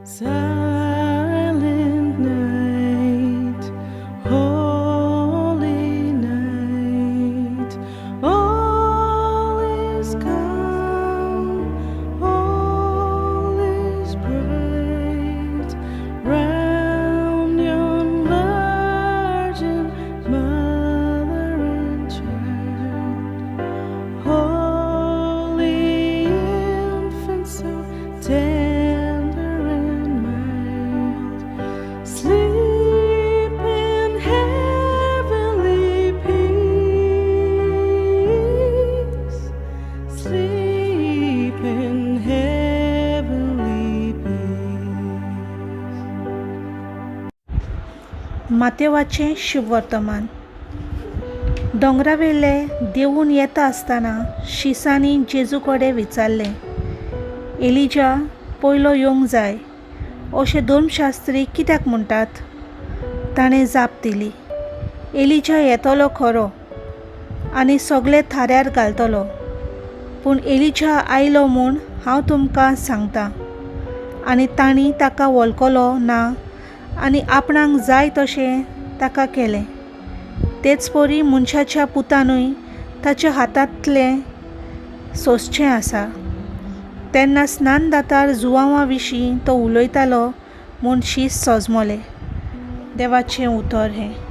Silent night, holy night, all is calm, all is bright, round yon virgin mother and child. Holy infant, so tender and mild, sleep in heavenly peace, sleep in heavenly peace. मातेवाचें शुभवर्तमान. दोंगरावेले देंवून येता आसतना शिसांनी जेजू कडेन विचारलें, Elijah पयलो येवंक जाय अशें धर्मशास्त्री कित्याक म्हणटात? ताणें जाप दिली, एलिजा येतलो खरो आनी सगळें थाऱ्यार घालतलो, पूण एलिजा आयलो म्हूण हांव तुमकां सांगतां आनी तांणी ताका वळखलो ना आनी आपणाक जाय तशें ताका केलें. तेच परी मनशाच्या पुतानूय ताच्या हातांतलें सोंसचें आसा. तेन्ना स्नानदातार जुवांवा विशीं तो उलयतालो म्हूण शीस सजमले. देवाचें उतर हें.